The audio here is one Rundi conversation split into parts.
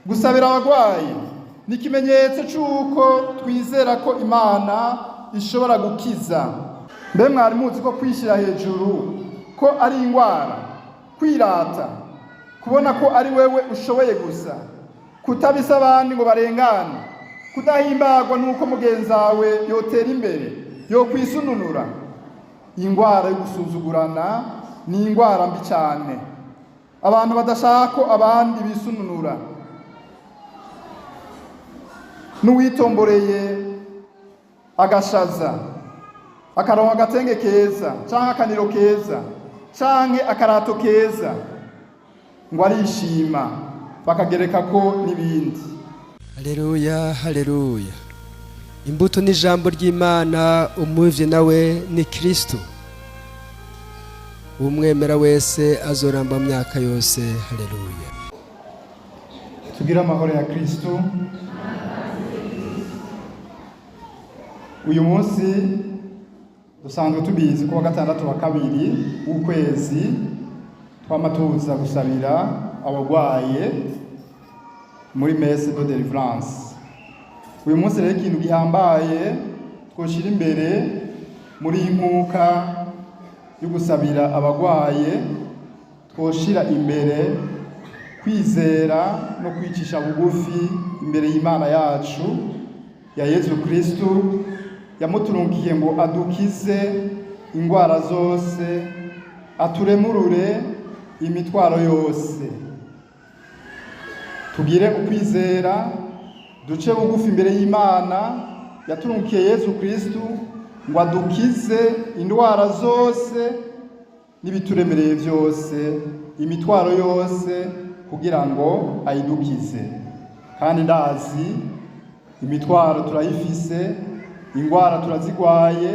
Gusabira abagwayi ni ikimenyetso c'uko twizera ko Imana ishobora gukiza. Mbe mwari muzi ko kwishyira hejuru ko ari indwara? Kwirata, kubona ko ari wewe ushoboye gusa, kutabisa abandi ngo barengane, kudahimbagwa n'uko mugenzi wawe yotera imbere, yokwisununura. Indwara yo gusuzugurana ni indwara mbi cyane. Abantu badashaka ko abandi bisununura, n'uwitomboreye agashaza, akaronka agatenge keza canke akaniro keza canke akarato keza, ngo arishima, bakagereka ko n'ibindi. Haleluya, haleluya! Imbuto ni ijambo ry'Imana, umuvyi nawe ni Kristo. Umwemera wese azoramba mu myaka yose. Haleluya! Tugire amahoro ya Kristo. Uyu munsi dusanzwe tubizi ko wa gatandatu wa kabiri w'ukwezi twama tuza gusabira abagwaye muri messe de délivrance. Uyu munsi rero, ikintu gihambaye twoshira imbere muri iyi nkuka yo gusabira abagwaye, twoshira imbere kwizera no kwicisha bugufi imbere y'Imana yacu ya Yezu Kristu, yamuturungiye ngo adukize indwara zose, aturemurure imitwaro yose. Tugire ukwizera, duce bugufi imbere y'Imana yaturungiye Yezu Kristu ngo adukize indwara zose n'ibituremereye byose, imitwaro yose, kugira ngo ayidukize. Kandi ndazi imitwaro turayifise, indwara turazigwaye.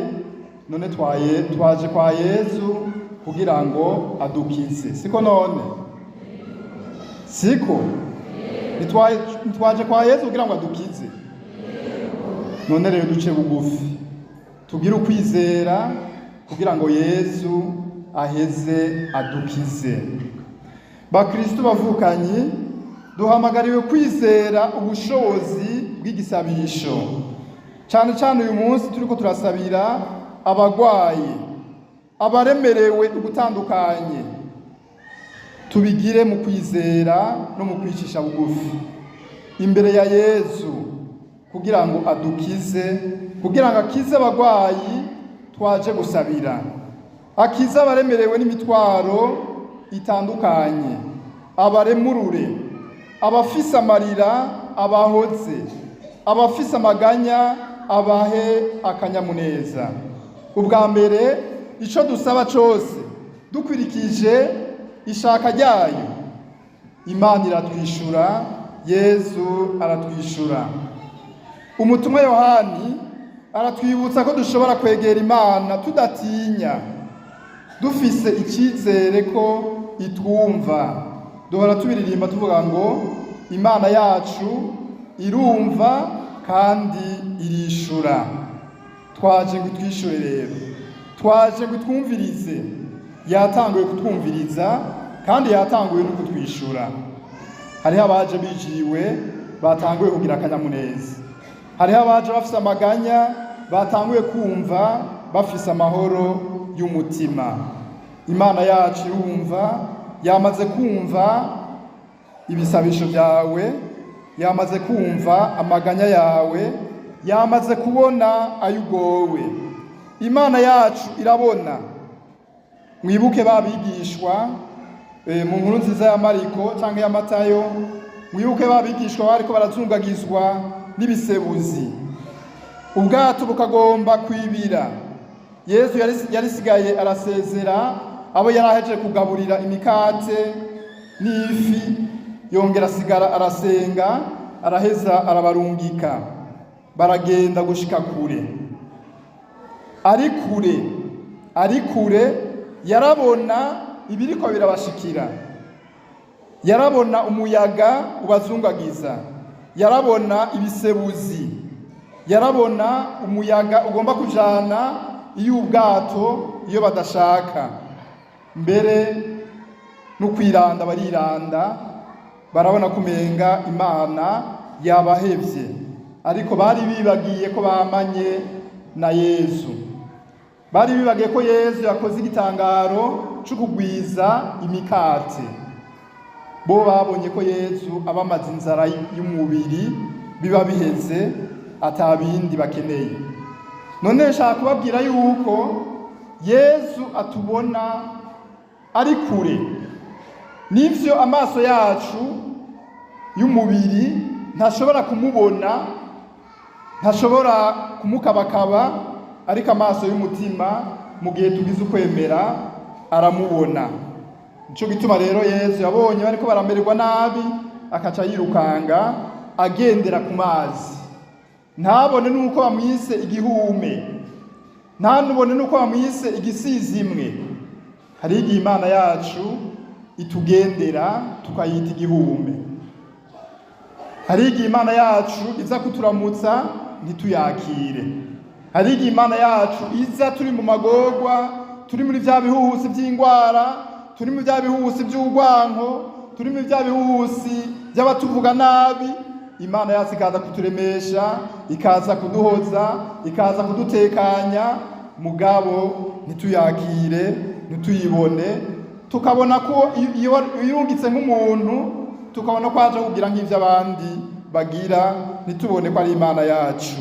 None twaye twaje kwa Yezu kugira ngo adukize, siko? None siko ntitwaje kwa Yezu kugira ngo adukize? None rero duce bugufi, tugire ukwizera kugira ngo Yezu aheze adukize. Bakristu bavukanyi, duhamagariwe kwizera ubushobozi bw'igisabisho, cyane cyane uyu munsi turiko turasabira abagwayi, abaremerewe ugutandukanye. Tubigire mu kwizera no mu kwicisha bugufi imbere ya Yezu kugira ngo adukize, kugira ngo akize abagwayi twaje gusabira, akize abaremerewe n'imitwaro itandukanye, abaremurure, abafise amarira abahoze, abafise amaganya abahe akanyamuneza. Ubwa mbere, ico dusaba cose dukwirikije ishaka ryayo, Imana iratwishura, Yezu aratwishura. Umutumwa Yohani aratwibutsa ko dushobora kwegera Imana tudatinya, dufise icyizere ko itwumva. Duhora tubiririmba tuvuga ngo Imana yacu irumva kandi irishura. Twaje ngo itwishure rero, twaje ngo itwumvirize. Yatanguye kutwumviriza kandi yatanguye no kutwishura. Hariho abaje bijiwe, batanguye kugira akanyamuneza. Hariho abaje bafise amaganya, batanguye kumva bafise amahoro y'umutima. Imana yacu irumva, yamaze kumva ibisabisho byawe, yamaze kumva amaganya yawe, yamaze kubona ayo ugowe. Imana yacu irabona. Mwibuke babigishwa mu nkuru nziza ya Mariko cyangwa ya Matayo. Mwibuke babigishwa bariko barazungagizwa n'ibisebuzi, ubwato bukagomba kwibira. Yezu yarisigaye arasezera abo yari ahejeje kugaburira imikate n'ifi, yongera asigara arasenga, araheza arabarungika, baragenda gushika kure. Ari kure, ari kure, yarabona ibiriko birabashikira, yarabona umuyaga ubazungagiza, yarabona ibisebuzi, yarabona umuyaga ugomba kujana iyo ubwato iyo badashaka. Mbere no kwiranda bariranda, Barabona kumenga Imana yabahevye, ariko bari bibagiye ko bamanye na Yezu. Bari bibagiye ko Yezu yakoze igitangaro cyo kugwiza imikate. Bo babonye ko Yezu abamaze inzara y'umubiri, biba biheze, atabindi bakeneye. None nshaka kubabwira yuko Yezu atubona ari kure. Nivyo, amaso yacu y'umubiri ntashobora kumubona, ntashobora kumukabakaba, ariko amaso y'umutima, mu gihe tugize ukwemera, aramubona. Nico gituma rero Yezu yabonye bariko baramererwa nabi, akaca yirukanga agendera ku mazi. Ntabone nuko bamwise igihume, ntanubone nuko bamwise igisizimwe. Hari igihe Imana yacu itugendera tukayita igihume. Hari igihe Imana yacu iza kuturamutsa ntituyakire. Hari igihe Imana yacu iza turi mu magorwa, turi muri vya bihuhusi vy'ingwara, turi muri vya bihuhusi vy'urwanko, turi muri vya bihuhusi vy'abatuvuga nabi. Imana yacu ikaza kuturemesha, ikaza kuduhoza, ikaza kudutekanya, mugabo ntituyakire, ntituyibone. Tukabona ko iyo yungitse nk'umuntu, tukabona ko aje kugira nk'ivyo abandi bagira, ntitubone ko ari Imana yacu.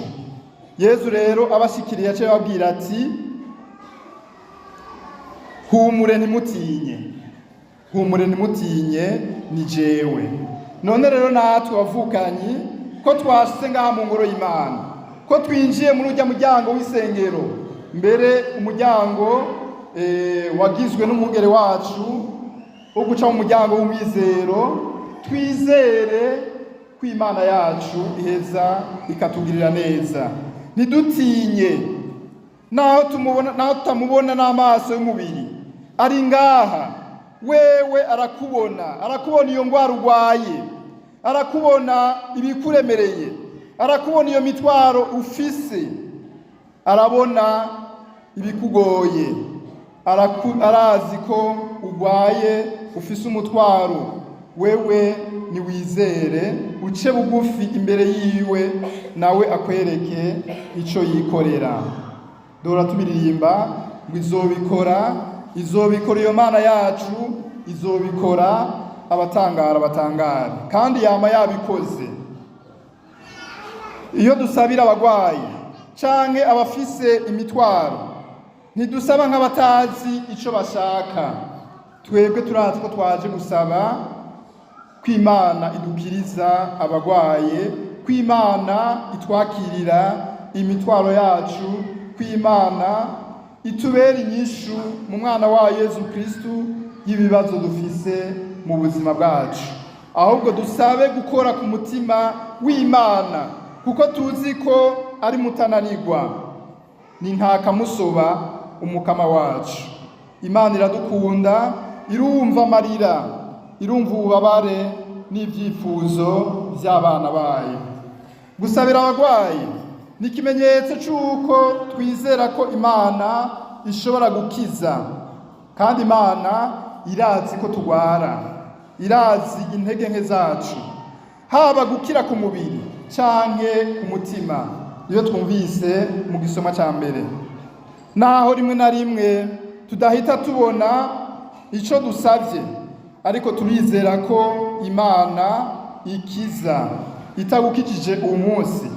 Yezu rero abashikiriye, aciye ababwira ati: "Humure, ntimutinye, humure, ntimutinye, ni jewe." None rero natwe bavukanyi, ko twashitse ngaha mu ngoro y'Imana, ko twinjiye muri urya muryango w'isengero, mbere umuryango wagizwe n'umwungere wacu wo guca mu muryango w'umwizero, twizere ko Imana yacu iheza ikatugirira neza. Ntidutinye naho tumubona, naho tutamubona n'amaso y'umubiri. Ari ngaha, wewe arakubona, arakubona iyo ndwara urwaye, arakubona ibikuremereye, arakubona iyo mitwaro ufise, arabona ibikugoye, arazi ko urwaye, ufise umutwaro. Wewe niwizere, uce bugufi imbere yiwe, nawe akwereke ico yikorera. Dora tubiririmba ngo izobikora, izobikora, iyo Mana yacu izobikora, abatangara batangara. Kandi yama yabikoze. Iyo dusabira abagwayi canke abafise imitwaro, ntidusaba nk'abatazi ico bashaka. Twebwe turazi ko twaje gusaba ko Imana idukiriza abagwaye, ko Imana itwakirira imitwaro yacu, ko Imana itubera inyishu mu mwana wa Yezu Kristu y'ibibazo dufise mu buzima bwacu. Ahubwo dusabe gukora ku mutima w'Imana, kuko tuzi ko ari mutananirwa, ni ntakamusoba umukama wacu. Imana iradukunda, irumva amarira, irumva ububabare n'ibyifuzo by'abana bayo. Gusabira abagwayi ni ikimenyetso cy'uko twizera ko Imana ishobora gukiza. Kandi Imana irazi ko turwara, irazi intege nke zacu, haba gukira ku mubiri canke ku mutima, iyo twumvise mu gisoma cya mbere. Naho rimwe na rimwe tudahita tubona icyo dusabye, ariko turizera ko Imana ikiza. Itagukijije uwu munsi,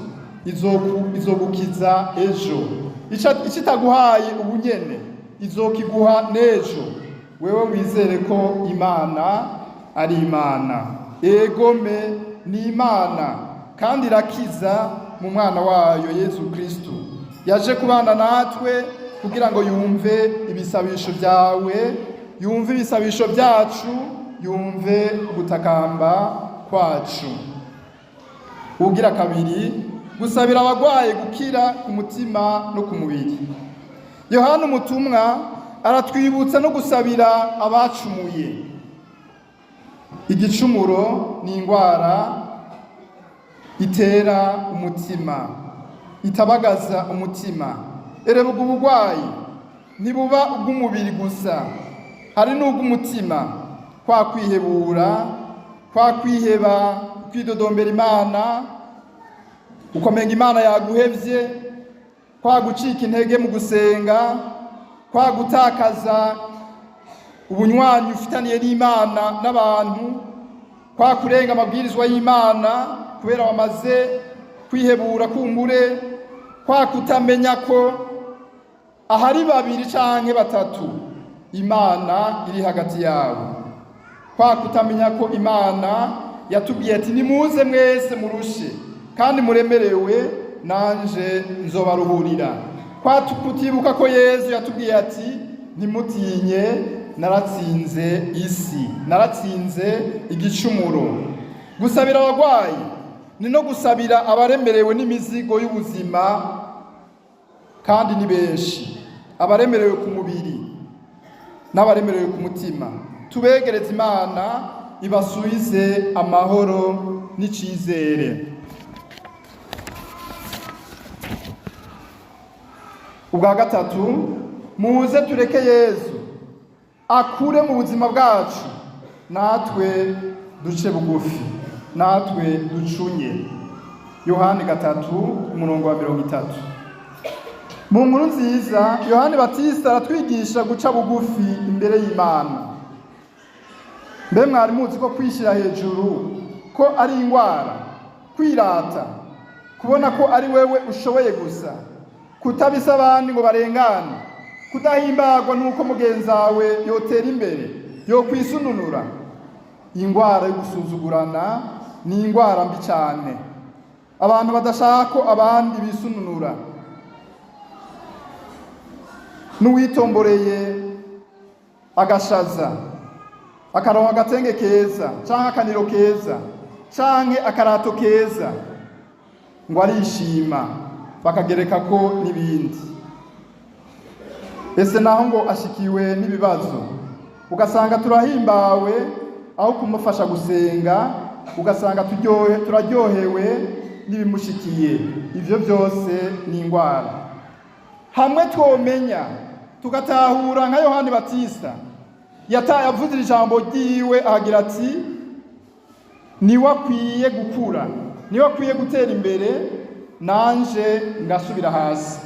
izogukiza ejo. Icyo itaguhaye ubu nyene, izokiguha n'ejo. Wewe wizere ko Imana ari Imana. Egome, ni Imana, kandi irakiza mu mwana wayo Yezu Kristu, yaje kubana natwe kugira ngo yumve ibisabisho byawe, yumve ibisabisho byacu, yumve gutakamba kwacu. Ugira kabiri, gusabira abagwaye gukira ku mutima no ku mubiri. Yohana umutumwa aratwibutsa no gusabira abacumuye. Igicumuro ni indwara itera umutima, itabagaza umutima. Erega ubwo burwayi ntibuba ubw'umubiri gusa, hari n'ubw'umutima, kwa kwihebura, kwa Kwa kwiheba, kwidodombera Imana, ukamenga Imana yaguhevye, kwa gucika intege mu gusenga, kwa gutakaza ubunywanyi ufitaniye n'Imana n'abantu, kwa kurenga amabwirizwa y'Imana kubera wamaze kwihebura kumbure, kwa kutamenya ko ahari babiri canke batatu Imana iri hagati yabo, kwa kutamenya ko Imana yatubwiye ati: "Nimuze mwese murushe kandi muremerewe, nanje nzobaruhurira", kwa kutibuka ko Yezu yatubwiye ati: "Ntimutinye, naratsinze isi, naratsinze igicumuro". Gusabira abagwayi ni no gusabira abaremerewe n'imizigo y'ubuzima, kandi ni benshi, abaremerewe ku mubiri n'abaremerewe ku mutima. Tubegereze Imana ibasubize amahoro n'icizere. Ubwa gatatu, muze tureke Yezu akure mu buzima bwacu, natwe duce bugufi, natwe ducunye. Yohani 3, umurongo wa 30. Mu nkuru nziza, Yohani Batista aratwigisha guca bugufi imbere y'Imana. Mbe mwari muzi ko kwishyira hejuru ko ari indwara? Kwirata, kubona ko ari wewe ushoboye gusa, kutabisa abandi ngo barengane, kudahimbagwa n'uko mugenzi wawe yotera imbere, yokwisununura. Indwara yo gusuzugurana ni indwara mbi cyane. Abantu badashaka ko abandi bisununura, n'uwitomboreye agashaza, akaronka agatenge keza canke akaniro keza canke akarato keza, ngo arishima, bakagereka ko n'ibindi. Ese naho ngo ashikiwe n'ibibazo, ugasanga turahimbawe aho kumufasha gusenga, ugasanga turaryohewe n'ibimushikiye. Ivyo byose ni indwara. Hamwe twomenya tugatahura nka Yohani Batista yataye avuze ijambo ryiwe, ahagira ati: "Niwe akwiye gukura, niwe akwiye gutera imbere, nanje ngasubira hasi",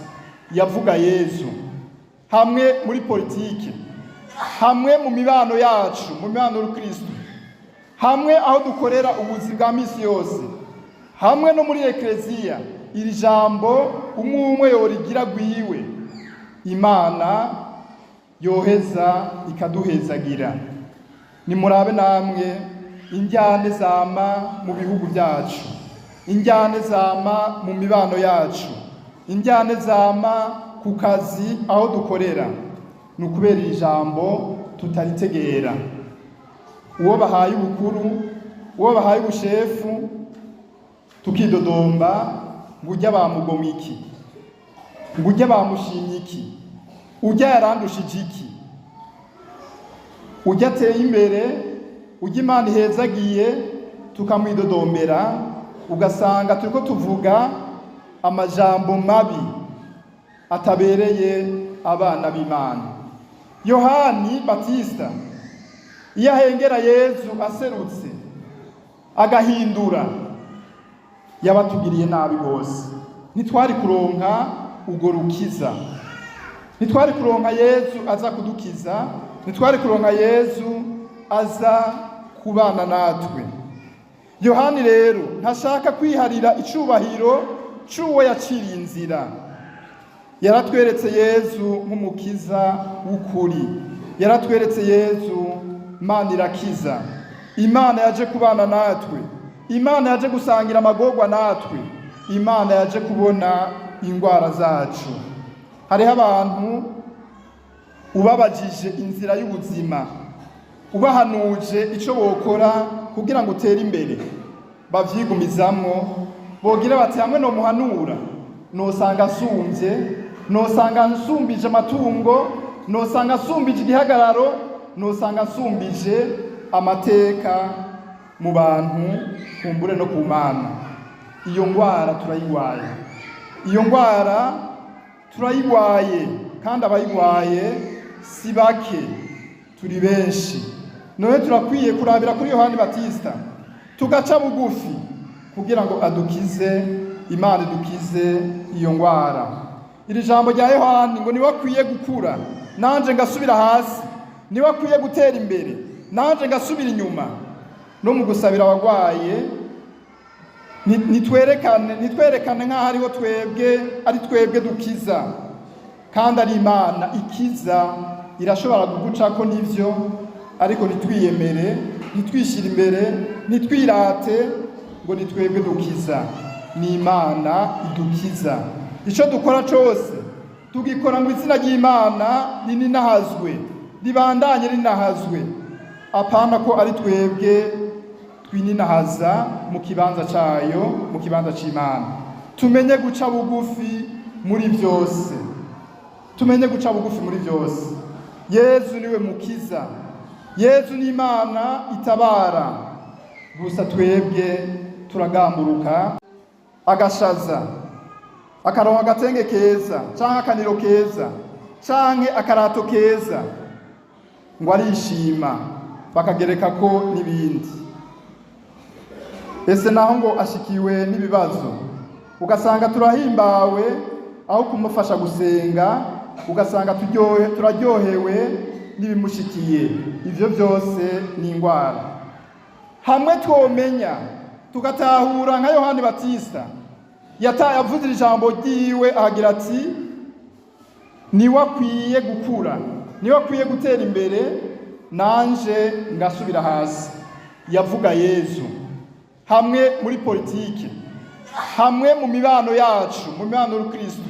yavuga Yezu. Hamwe muri politike, hamwe mu mibano yacu, mu mibano y'Urukristo, hamwe aho dukorera ubuzi bwa misi yose, hamwe no muri ekleziya, iri jambo umwe umwe yorigira gwiwe, Imana yoheza ikaduhezagira. Nimurabe namwe injyane zama mu bihugu byacu, injyane zama mu mibano yacu, injyane zama ku kazi aho dukorera, ni ukubera iri jambo tutaritegera. Uwo bahaye ubukuru, uwo bahaye ubushefu, tukidodomba ngo ujya bamugomwa iki, ngo ujya bamushimye iki, ujya yarandushije iki, ujya ateye imbere, ujya Imana ihezagiye, tukamwidodombera, ugasanga turiko tuvuga amajambo mabi atabereye abana b'Imana. Yohani Batista iyo ahengera Yezu aserutse agahindura, yabatugiriye nabi bose. Ntitwari kuronka urwo rukiza, ntitwari kuronka Yezu aza kudukiza, ntitwari kuronka Yezu aza kubana natwe. Yohani rero ntashaka kwiharira icubahiro c'uwo yaciriye inzira. Yaratweretse Yezu nk'umukiza w'ukuri, yaratweretse Yezu Imana irakiza, Imana yaje kubana natwe, Imana yaje gusangira amagorwa natwe, Imana yaje kubona indwara zacu. Hariho abantu ubabajije inzira y'ubuzima, ubahanuje icyo bokora kugira ngo utere imbere, bavyigumizamwo, bogira bati: "Hamwe no muhanura nosanga asumbye, nosanga nsumbije amatungo, nosanga nsumbije igihagararo, nosanga nsumbije amateka mu bantu, kumbure no ku Mana". Iyo ndwara turayigwaye, iyo ndwara turayigwaye, kandi abayigwaye si bake, turi benshi. None turakwiye kurabira kuri Yohani Batista. Tugaca bugufi kugira ngo adukize, Imana idukize iyo ndwara. Iri jambo rya Yohani ngo niwe akwiye gukura, nanje ngasubira hasi, niwe akwiye gutera imbere, nanje ngasubira inyuma. No mu gusabira abagwaye, nitwerekane nk'aho ariho twebwe, ari twebwe dukiza, kandi ari Imana ikiza. Irashobora kugucako n'ivyo, ariko ntitwiyemere, ntitwishyire imbere, ntitwirate ngo ni twebwe dukiza. Ni Imana idukiza. Icyo dukora cyose tugikora ngo izina ry'Imana rininahazwe, ribandanye rinahazwe, apana ko ari twebwe twininahaza mu kibanza cyayo, mu kibanza cy'Imana. Tumenye guca bugufi muri byose, tumenye guca bugufi muri byose. Yezu niwe mukiza, Yezu ni Imana itabara. Gusa twebwe turagamburuka, agashaza, akaronka agatenge keza canke akaniro keza canke akarato keza, ngo arishima, bakagereka ko n'ibindi. Ese naho ngo ashikiwe n'ibibazo, ugasanga turahimbawe aho kumufasha gusenga, ugasanga turaryohewe n'ibimushikiye. Ivyo byose ni indwara. Hamwe twomenya, tugatahura nka Yohani Batista yataye, avuze ijambo ryiwe agira ati: "Niwe akwiye gukura, niwe akwiye gutera imbere, nanje ngasubira hasi." Yavuga Yezu. Hamwe muri politike, hamwe mu mibano yacu, mu mibano y'Urukristo,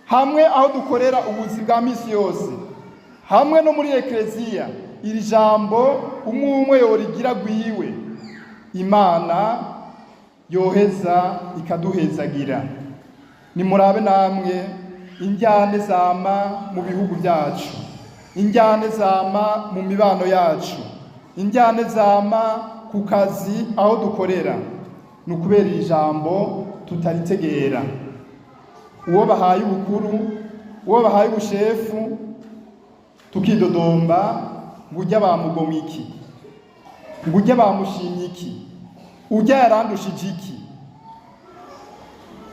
hamwe aho dukorera ubuzi bwa misi yose, hamwe no muri ekleziya, iri jambo umwe umwe yorigira gwiwe, Imana yoheza ikaduhezagira. Nimurabe namwe injyane zama mu bihugu byacu, injyane zama mu mibano yacu, injyane zama ku kazi aho dukorera, ni ukubera iri jambo tutaritegera. Uwo bahaye ubukuru, uwo bahaye ubushefu, tukidodomba ngo ujya bamugomwa iki, ngo ujya bamushimye iki, ujya yarandushije iki,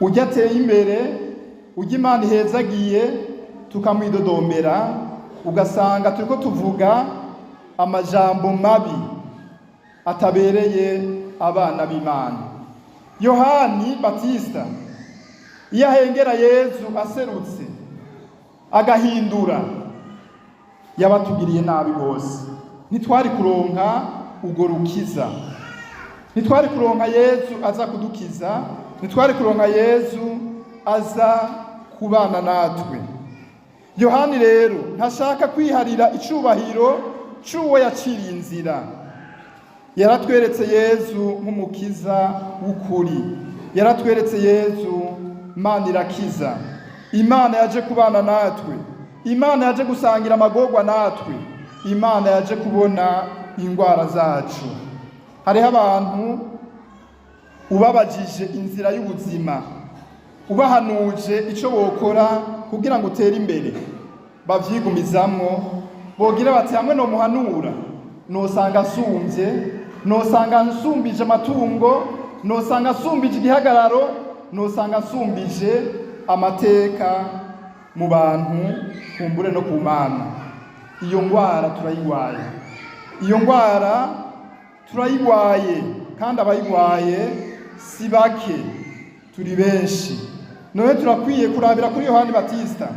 ujya ateye imbere, ujya Imana ihezagiye, tukamwidodombera, ugasanga turiko tuvuga amajambo mabi atabereye abana b'Imana. Yohani Batista iyo ahengera Yezu aserutse agahindura, yabatugiriye nabi bose. Ntitwari kuronka urwo rukiza, ntitwari kuronka Yezu aza kudukiza, ntitwari kuronka Yezu aza kubana natwe. Yohani rero ntashaka kwiharira icubahiro c'uwo yaciriye inzira. Yaratweretse Yezu nk'umukiza w'ukuri, yaratweretse Yezu Imana irakiza, Imana yaje kubana natwe, Imana yaje gusangira amagorwa natwe, Imana yaje kubona indwara zacu. Hariho abantu ubabajije inzira y'ubuzima, ubahanuje icyo bokora kugira ngo utere imbere, bavyigumizamwo, bogira bati: "Hamwe no muhanura nosanga asumbye, nosanga nsumbije amatungo, nosanga nsumbije igihagararo, nosanga nsumbije amateka mu bantu, kumbure no ku Mana." Iyo ndwara turayigwaye, iyo ndwara turayigwaye, kandi abayigwaye si bake, turi benshi. None turakwiye kurabira kuri Yohani Batista,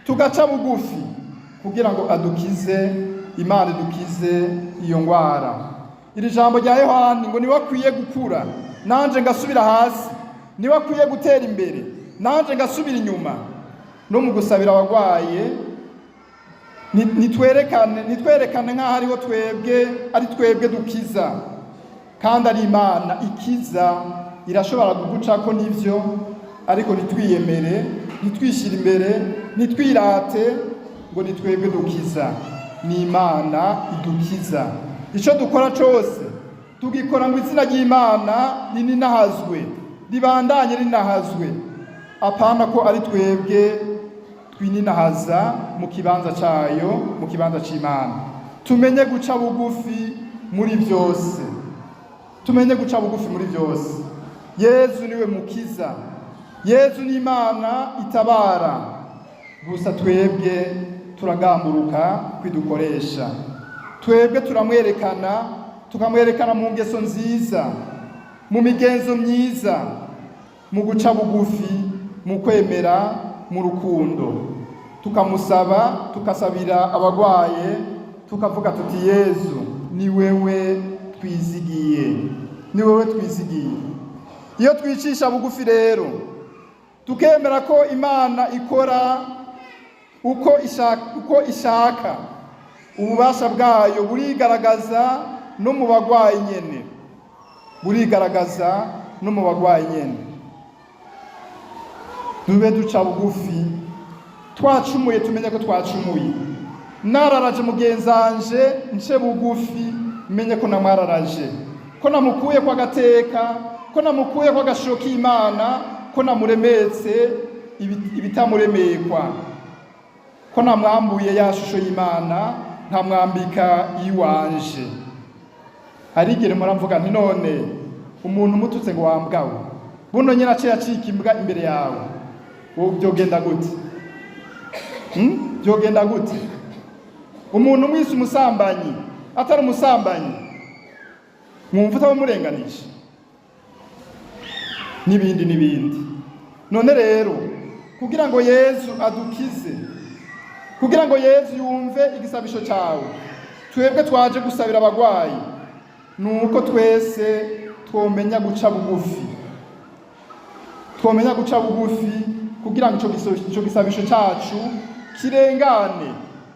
tugaca bugufi kugira ngo adukize, Imana idukize iyo ndwara. Iri jambo rya Yohani ngo niwe akwiye gukura, nanje ngasubira hasi, niwe akwiye gutera imbere, nanje ngasubira inyuma. No mu gusabira abagwaye, nitwerekane nk'aho ariho twebwe, ari twebwe dukiza, kandi ari Imana ikiza. Irashobora kugucako n'ivyo, ariko ntitwiyemere, ntitwishyire imbere, ntitwirate ngo ni twebwe dukiza. Ni Imana idukiza. Icyo dukora cyose tugikora ngo izina ry'Imana rininahazwe, ribandanye rinahazwe, apana ko ari twebwe twininahaza mu kibanza cyayo, mu kibanza cy'Imana. Tumenye guca bugufi muri byose. Tumenye guca bugufi muri byose. Yezu niwe mukiza, Yezu ni Imana itabara. Gusa twebwe turagamburuka kwidukoresha, twebwe turamwerekana, tukamwerekana mu ngeso nziza, mu migenzo myiza, mu guca bugufi, mu kwemera, mu rukundo. Tukamusaba, tukasabira abagwaye, tukavuga tuti: "Yezu, ni wewe twizigiye, ni wewe twizigiye." Iyo twicisha bugufi rero, tukemera ko Imana ikora uko ishaka, ububasha bwayo burigaragaza no mu bagwayi nyene, burigaragaza no mu bagwayi nyene. Dube duca bugufi. Twacumuye, tumenye ko twacumuye. Nararaje mugenzanje, nce bugufi, menye ko namwararaje, ko namukuye kwa gateka, ko namukuye kwa gashiro k'Imana, ko namuremetse ibitamuremekwa, ko namwambuye ya shusho y'Imana nkamwambika iwanje. Hari igihe muramvuga nti: "None umuntu umututse ngo wambwawe, buno nyine aciye acika imbwa imbere yawe, wowe byogenda gute?" Byogenda gute? Umuntu umwise umusambanyi atari umusambanyi, mwumva utabamurenganije, n'ibindi n'ibindi. None rero, kugira ngo Yezu adukize, kugira ngo Yezu yumve igisabisho cyawe, twebwe twaje gusabira abagwayi, ni uko twese twomenya guca bugufi, twomenya guca bugufi kugira ngo ico gisabisho cyacu kirengane.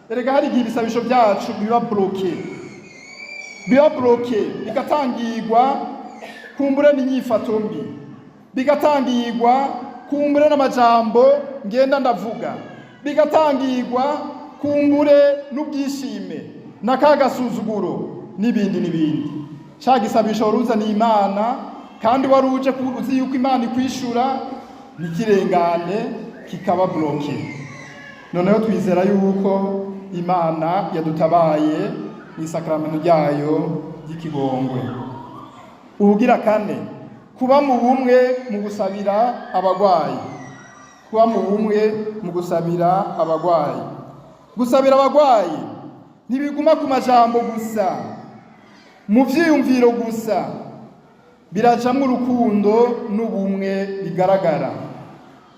Erega hari igihe ibisabisho byacu biba bloqué, biba bloqué, bigatangirwa kumbure n'inyifato mbi, bigatangirwa kumbure n'amajambo ngenda ndavuga, bigatangirwa kumbure n'ubwishime na ka gasuzuguro n'ibindi n'ibindi. Ca gisabisho wari uzaniye Imana, kandi wari uje uzi yuko Imana ikwishura, ntikirengane, kikaba bloqué. Noneho twizera yuko Imana yadutabaye mu isakaramento ryayo ry'ikigongwe. Ubugira kane, kuba mu bumwe mu gusabira abagwayi, kuba mu bumwe mu gusabira abagwayi. Gusabira abagwayi ntibiguma ku majambo gusa, mu vyiyumviro gusa, birajamwo urukundo n'ubumwe bigaragara: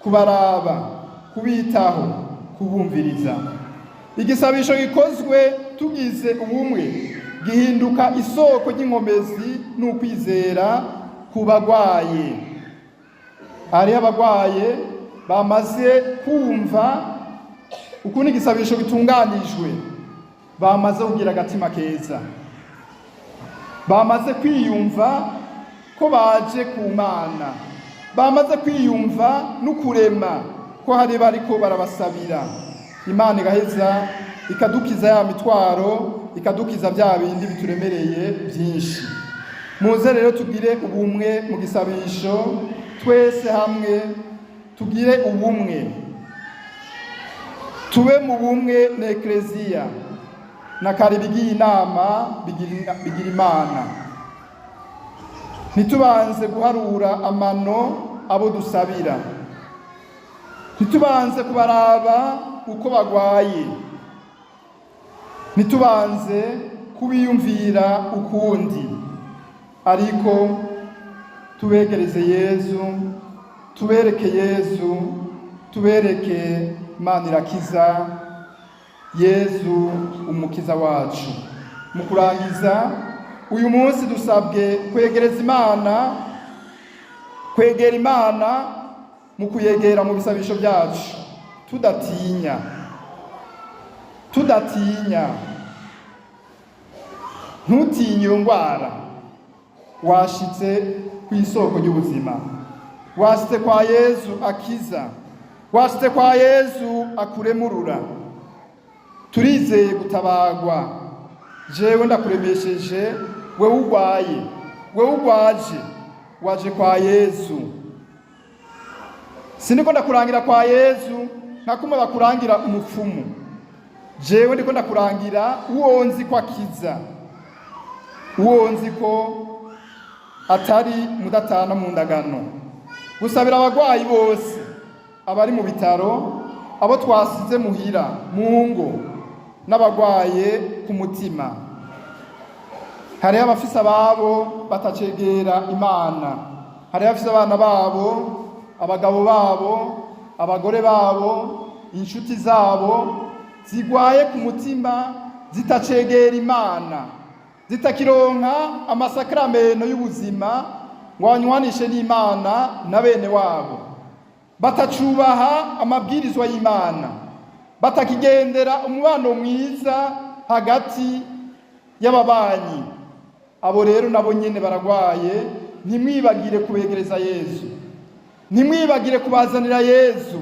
kubaraba, kubitaho, kubumviriza. Igisabisho gikozwe tugize ubumwe gihinduka isoko ry'inkomezi n'ukwizera ku bagwaye. Hariho abagwaye bamaze kumva ukuntu igisabisho gitunganijwe, bamaze kugira agatima keza, bamaze kwiyumva ko baje ku Mana, bamaze kwiyumva n'ukurema ko hari bariko barabasabira. Imana igaheza ikadukiza ya mitwaro, ikadukiza bya bindi bituremereye byinshi. Muze rero tugire ubumwe mu gisabisho, twese hamwe tugire ubumwe, tube mu bumwe na Ekleziya. Na kare bigiye inama bigira Imana. Ntitubanze guharura amano abo dusabira, ntitubanze kubaraba uko bagwaye, ntitubanze kubiyumvira ukundi, ariko tubegereze Yezu, tubereke Yezu, tubereke Imana irakiza, Yezu umukiza wacu. Mu kurangiza, uyu munsi dusabwe kwegereza Imana, kwegera Imana mu kuyegera mu bisabisho byacu tudatinya, tudatinya. Ntutinye iyo ndwara. Washitse ku isoko ry'ubuzima, washitse kwa Yezu akiza, washitse kwa Yezu akuremurura. Turizeye gutabagwa. Jewe ndakuremesheje, wewe ugwaye, wewe ugwaje, waje kwa Yezu. Siniko ndakurangira kwa Yezu nka kumwe bakurangira umupfumu. Jewe ndiko ndakurangira uwo nzi ko akiza, uwo nzi ko Atari mudatana mu ndagano. Gusabira abagwayi bose, abari mu bitaro, abo twasize muhira mu ngo, n'abagwaye ku mutima. Hariho abafise ababo batacegera Imana, hariho abafise abana babo, abagabo babo, abagore babo, inshuti zabo zigwaye ku mutima, zitacegera Imana, zitakironka amasakramento y'ubuzima ngo banywanishe n'Imana na bene wabo, batacubaha amabwirizwa y'Imana, batakigendera umubano mwiza hagati y'ababanyi. Abo rero nabo nyene baragwaye. Ntimwibagire kubegereza Yezu, ntimwibagire kubazanira Yezu.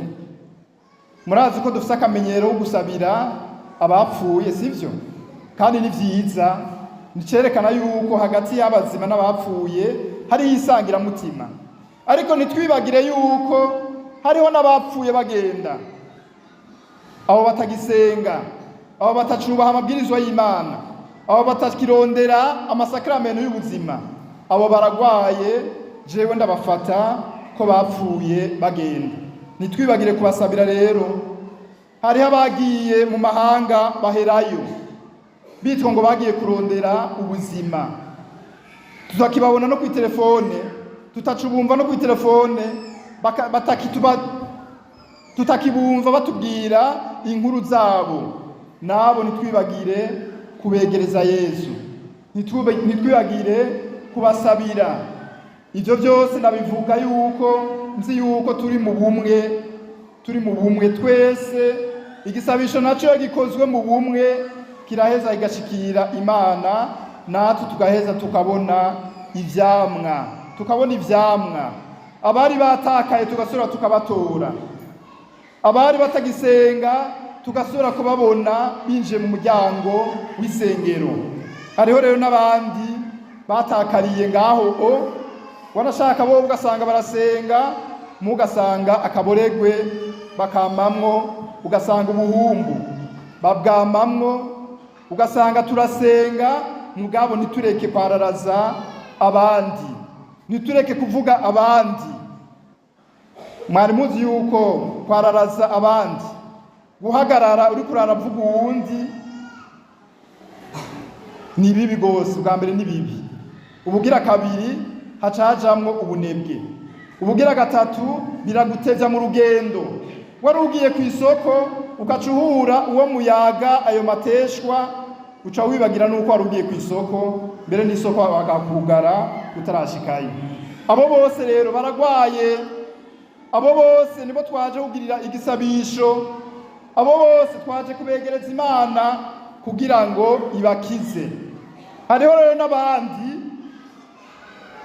Murazi ko dufite akamenyero ko gusabira abapfuye, sivyo? Kandi ni vyiza, nicerekana yuko hagati y'abazima n'abapfuye hariho isangiramutima. Ariko ntitwibagire yuko hariho n'abapfuye bagenda, abo batagisenga, abo batacubaha amabwirizwa y'Imana, abo batakirondera amasakramento y'ubuzima. Abo baragwaye, jewe ndabafata ko bapfuye bagenda. Ntitwibagire kubasabira rero. Hariho abagiye mu mahanga baherayo, bitwa ngo bagiye kurondera ubuzima, tutakibabona no kw'itelefone, tutacubumva no kw'itelefone, tutakibumva batubwira inkuru zabo. Nabo ntitwibagire kubegereza Yezu, ntitwibagire kubasabira. Ibyo byose ndabivuga yuko nzi yuko turi mu bumwe, turi mu bumwe twese. Igisabisho nacyo iyo gikozwe mu bumwe kiraheza kigashikira Imana, natwe tugaheza tukabona ivyamwa, tukabona ivyamwa. Abari batakaye tugasubira tukabatora, abari batagisenga tugasubira kubabona binjiye mu muryango w'isengero. Hariho rero n'abandi batakariye ngaho, o wanashaka bo ugasanga barasenga, mugasanga akaboregwe bakamamwo, ugasanga ubuhumbu babwamamwo, ugasanga turasenga mugabo ntitureke kwararaza abandi, ntitureke kuvuga abandi. Mwari muzi yuko kwararaza abandi, guhagarara uriko uraravuga uwundi, ni bibi gose? Ubwa mbere ni bibi, ubugira kabiri haca hajamwo ubunebwe, ubugira gatatu biragutevya mu rugendo. Wari ugiye ku isoko ugaca uhura uwo muyaga ayo mateshwa, uca wibagira nuko wari ugiye ku isoko, mbere n'isoko bagakugara utarashikayo. Abo bose rero baragwaye, abo bose nibo twaje kugirira igisabisho, abo bose twaje kubegereza Imana kugira ngo ibakize. Hariho rero n'abandi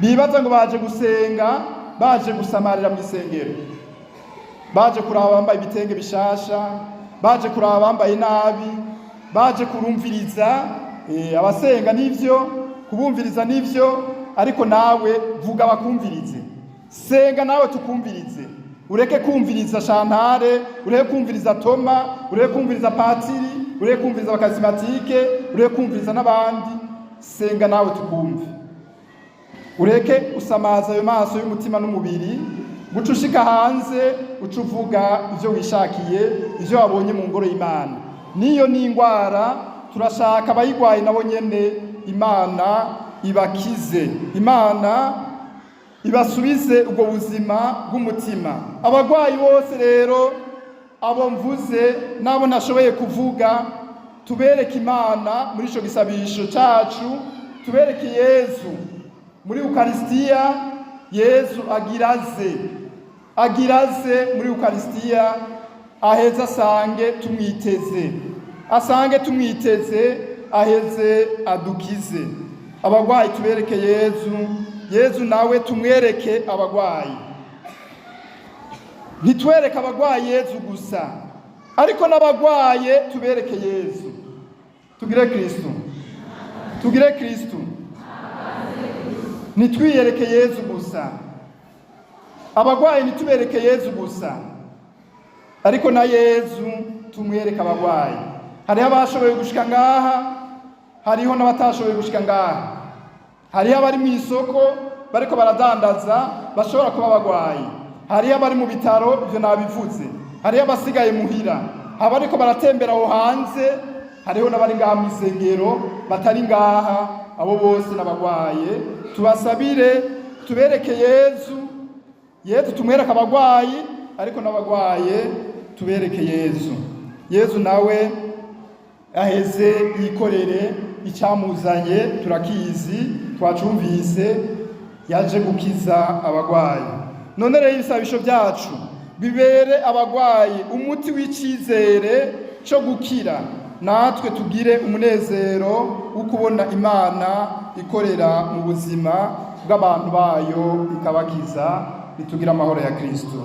bibaza ngo baje gusenga, baje gusamarira mu isengero, baje kuraba bambaye ibitenge bishasha, baje kuraba bambaye nabi, baje kurumviriza abasenga. Nivyo, kubumviriza nivyo, ariko nawe vuga bakumvirize, senga nawe tukumvirize. Ureke kumviriza Shantare, ureke kumviriza Toma, ureke kumviriza patiri, ureke kumviriza abakarismatike, ureke kumviriza n'abandi. Senga nawe tukumve, ureke usamaza ayo maso y'umutima n'umubiri, guca ushika hanze uca uvuga ivyo wishakiye, ivyo wabonye mu ngoro y'Imana. Niyo ni ingwara, turashaka abayigwaye nabo nyene Imana ibakize, Imana ibasubize ubwo buzima bw'umutima. Abagwayi bose rero, abo mvuze n'abo ntashoboye kuvuga, tubereke Imana muri ico gisabisho cacu, tubereke Yezu muri Ukarisitiya. Yezu agiraze, agiraze muri Ukarisitiya, aheze asange tumwiteze, asange tumwiteze, aheze adukize. Abagwayi tubereke Yezu, Yezu nawe tumwereke abagwayi. Ntitwereke abagwayi Yezu gusa, ariko n'abagwaye tubereke Yezu. Tugire Kristu, tugire Kristu. Ntitwiyereke Yezu gusa, abagwayi ntitubereke Yezu gusa, ariko na Yezu tumwereke abagwayi. Hariho abashoboye gushika ngaha, hariho n'abatashoboye gushika ngaha. Hariho abari mu isoko bariko baradandaza bashobora kuba bagwaye, hariho abari mu bitaro, ivyo nabivuze, hariho abasigaye muhira, abariko baratembera aho hanze, hariho n'abari ngaha mu isengero batari ngaha. Abo bose n'abagwaye, tubasabire, tubereke Yezu. Yezu tumwereke abagwayi, ariko n'abagwaye tubereke Yezu. Yezu nawe aheze yikorere icyamuzanye, turakizi, twacumvise, yaje gukiza abagwayi. None rero ibisabisho byacu bibere abagwayi umuti w'icyizere cyo gukira, natwe tugire umunezero wo kubona Imana ikorera mu buzima bw'abantu bayo ikabakiza. Nitugire amahoro ya Kristo.